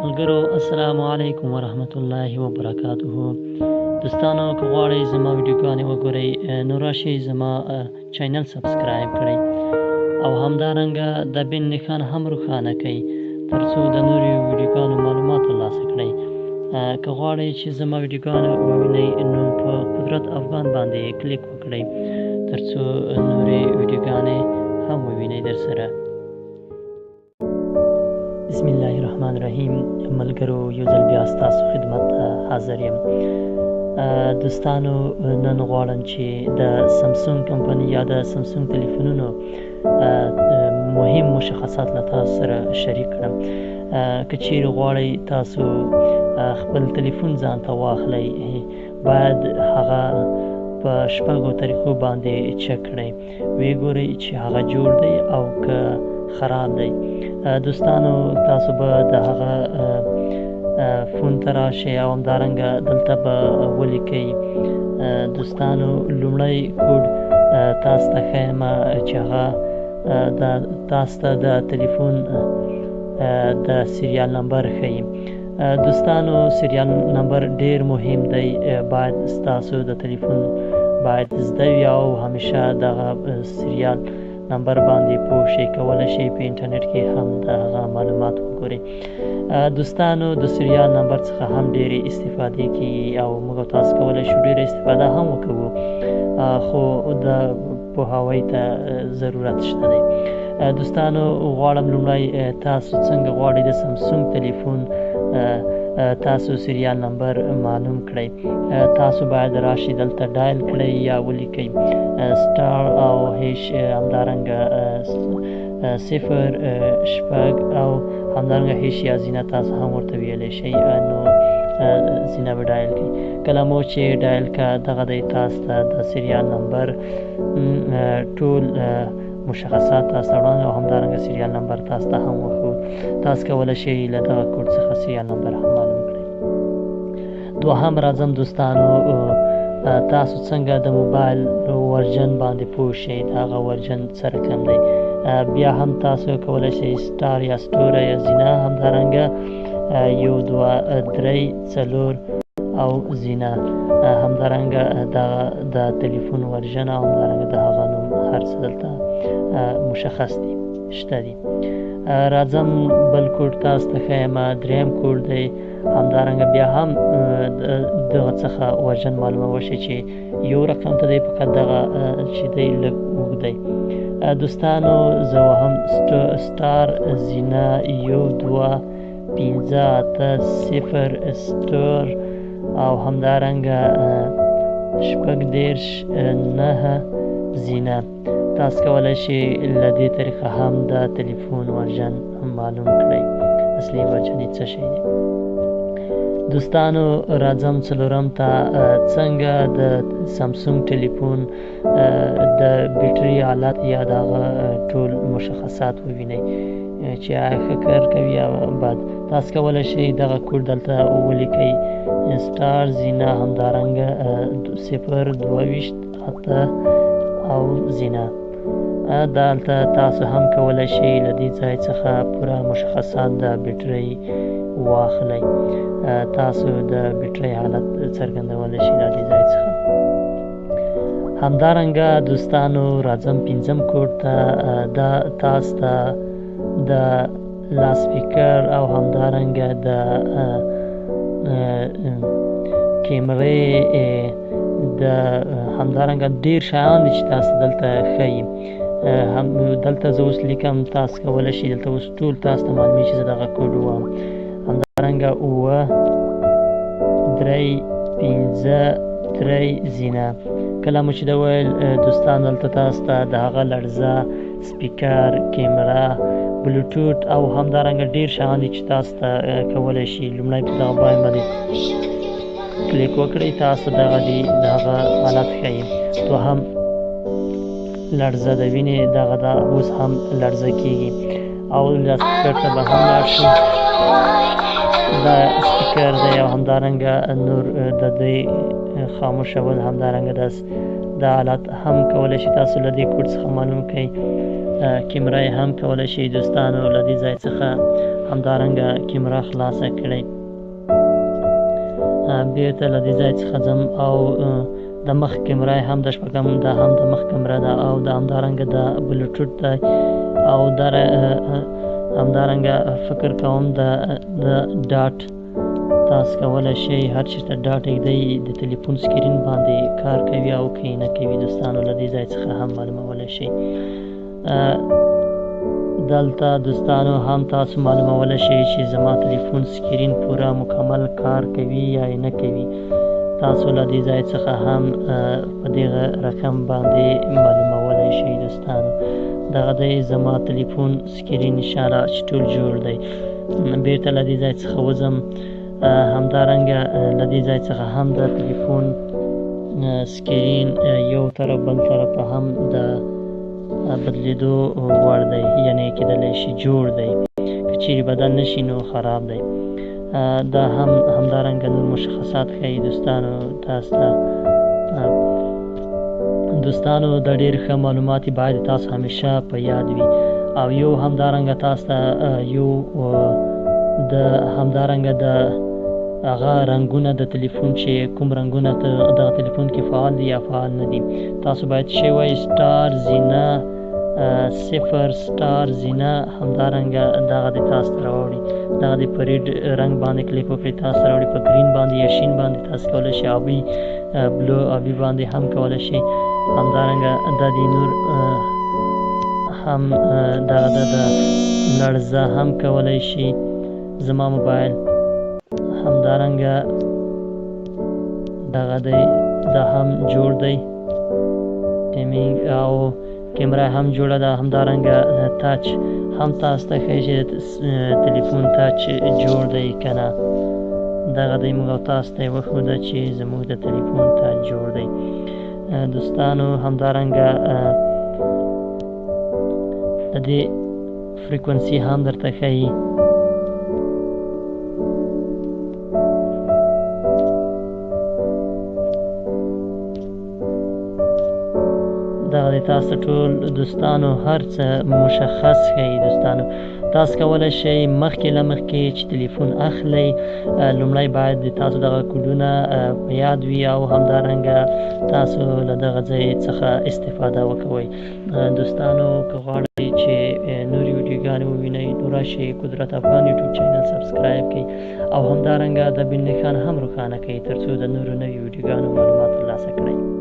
ملګرو السلام علیکم ورحمت الله وبرکاته. دوستانو که غواړئ زما ویډیوګانې وګورئ نو راشئ زما channel subscribe کړئ او همدارنګه د bell نښان هم روښانه کړئ ترڅو د نورو ویډیوګانو معلومات ترلاسه کړئ. که غواړئ چې زما ویډیوګانې ووینئ نو په قدرت افغان باندې کلیک وکړئ ترڅو نورې ویډیوګانې هم ووینئ در سره. بسم الله الرحمن الرحیم. ملګرو یو ځل بیا ستاسو خدمت ته حاضر یم. دوستانو نن غواړم چې د سامسونګ کمپنۍ یا د سامسونګ تلیفونونو مهم مشخصات له تاسو سره شریک کړم. که چیرې غواړئ تاسو خپل تلیفون ځان ته واخلئ باید هغه په شپږو طریقو باندې چک کړئ، ویې ګورئ چې هغه جوړ دی او که خراب دی. دوستانو تاسو به د هغه فون ته راشئ او همدارنګه دلته به ولیکئ. دوستانو لومړی کوډ تاسو ته ښیم چې هغه تاسو ته د تلیفون د serial number ښیي. دوستانو serial number ډیر مهم دی، باید ستاسو د تلیفون باید زده وي او همیشه دغه serial number باندې پوه شئ، کولی شئ په انټرنیټ کې هم د هغه معلومات وګورئ. دوستانو د serial number څخه هم ډېرې استفادې کیږي او موږ تاسو کولی شو ډېره استفاده هم وکوو، خو د پوهاوی ته ضرورت شته دی. دوستانو غواړم لومړی تاسو څنګه غواړئ د سامسونګ تلیفون تاسو serial number معلوم کړئ. تاسو باید راشئ دلته dial کړئ یا ولیکئ star او hash، همدارنګه 0 6 او همدارنګه hash یا زینه تاسو هم ورته ویلی شئ، نو زینه به dial کړئ. کله مو چې dial که دغه دی تاسو ته د serial number ټول مشخصات تاسو ته وړاندې او همدارنګه serial number تاسو ته هم وښود. تاسو کولی شئ له دغه کوډ څخه serial number هم معلوم کړئ. دوهم راځم دوستانو، تاسو څنګه د موبایل version باندې پوه شئ د هغه version څه رقم دی. بیا هم تاسو کولی شئ star یا ستوری یا زینه، همدارنګه 1 2 3 4 او زینه، همدارنګه د تلیفون version او همدارنګه د هغه نوم هر څه دلته مشخص دي شته دي. راځم بل کوډ تاسو ته ښیم، دریم کوډ دی. همدارنګه بیا هم دغه څخه version معلومولی شئ چې یو رقم ته دی، فقط دغه چې دی لږ اوږد دی. دوستانو زه وهم star زینه 1 2 5 8 0 star او همدارنګه 36 9 زینه. تاسو کولی شئ له دې طریقه هم د تلیفون version معلوم کړئ، اصلي version یې څه شی دی. دوستانو راځم څلورم ته، څنګه د سامسونګ ټلیفون د بیټري حالت یا د هغه ټول مشخصات ووینئ چې آیا ښه کار کوي یا بد. تاسو کولی شئ دغه کوډ دلته ولیکئ star زینه همدارنګه 0 22 8 او زینه. دلته تاسو هم کولی شئ له دې ځای څخه پوره مشخصات د بیټرۍ واخلئ. تاسو د بیټرۍ حالت څرګندولی شئ له دې ځای څخه. همدارنګه دوستانو راځم پنځم کوډ ته، دا تاسو ته د لاسپیکر او همدارنګه د کیمرې د همدارنګه ډېر شیان دي چې تاسو دلته ښیي. هم دلته زه اوس لیکم، تاسو کولی شئ دلته اوس ټول تاسو ته معلومیږي چې زه دغه کوډ ووایم. همدارنګه 7 3 5 3 زینه. کله مو چې دا ویل دوستان دلته تاسو ته د هغه لړزه، سپیکر، کیمره، بلوټوت او همدارنګه ډېر شیان دي چې تاسو ته کولی شي. لومړی په دغه باندې کلیک وکړئ، تاسو دغه دی د هغه حالت ښیي. دوهم لړزه د وینې دغه دا اوس هم لړزه کیږي او لاسپیکر ته به هم لاړ شو، دا سپیکر دی او همدارنګه نور د دې خاموشول، همدارنګه دا حالت هم کولی شي تاسو له دې کوډ څخه معلوم کړئ. کیمره یې هم کولی شئ دوستانو له دې ځای څخه همدارنګه کیمره خلاصه کړئ. بیرته له دې ځای څخه ځم او د مخ کیمره هم د شپږم دا هم د مخ کیمره ده او د همدارنګه د بلوټوت دی او د همدارنګه فکر کوم د dot تاسو کولی شئ هر چېرته dot ایږدئ د تلیفون screen باندې کار کوي او که نه کوي دوستانو له دې ځای څخه هم معلومولی شئ. دلته دوستانو هم تاسو معلومولی شئ چې زما تلیفون screen پوره مکمل کار کوي یا یې نه کوي. تاسو له دې ځای څخه هم په دغه رقم باندې معلومولی شئ دوستانو. دغه دی زما تلیفون screen انشاءالله چې ټول جوړ دی. بیرته له دې ځای څخه وځم. همدارنګه له دې ځای څخه هم د تلیفون screen یو طرف بل طرف ته هم د بدلیدو وړ دی، یعنی کېدلی شي جوړ دی، که چیرې بدل نه شي نو خراب دی. دا هم همدارنګه نور مشخصات ښیي دوستانو تاسو ته. دوستانو د ډېر ښه معلومات باید تاسو همیشه په یاد وي. او یو همدارنګه تاسو ته یو د همدارنګه د هغه رنګونه د تلیفون چې کوم رنګونه دغه تلیفون کې فعال دي یا فعال نه دي، تاسو باید شی وایي star زینه 0 star زینه همدارنګه دغه د تاسو ته راوړي. دغه د په red رنګ باندې کلیک وکړئ تاسو ته راوړي، په green باندې یا شین باندې تاسو کولی شئ، آبي blue آبي باندې هم کولی شئ. همدارنګه دا د نور هم دغه د لړزه هم کولی شي زما موبایل. همدارنګه دغه دی دا هم جوړ دی ټیمینګ او کیمره هم جوړه ده. همدارنګه touch هم تاسو ته ښیي چې تلیفون touch جوړ دی که نه. دغه دی موږ تاسو ته یې وښوده چې زموږ د تلیفون touch جوړ دی دوستانو. همدارنګه د دې frequency هم درته ښیي. دغه دی تاسو ټول دوستانو هر څه مشخص ښیي دوستانو. تاسو کولی شئ مخکې له مخکې چې تلیفون اخلئ لومړی باید د تاسو دغه کوډونه په یاد وي او همدارنګه تاسو له دغه ځای څخه استفاده وکوئ دوستانو. که غواړئ چې نورې ویډیوګانې ووینئ نو راشئ قدرت افغان یوټیوب channel subscribe کړئ او همدارنګه د bell نښان هم روښانه کړئ ترڅو د نورو نویو ویډیوګانو معلومات ترلاسه کړئ.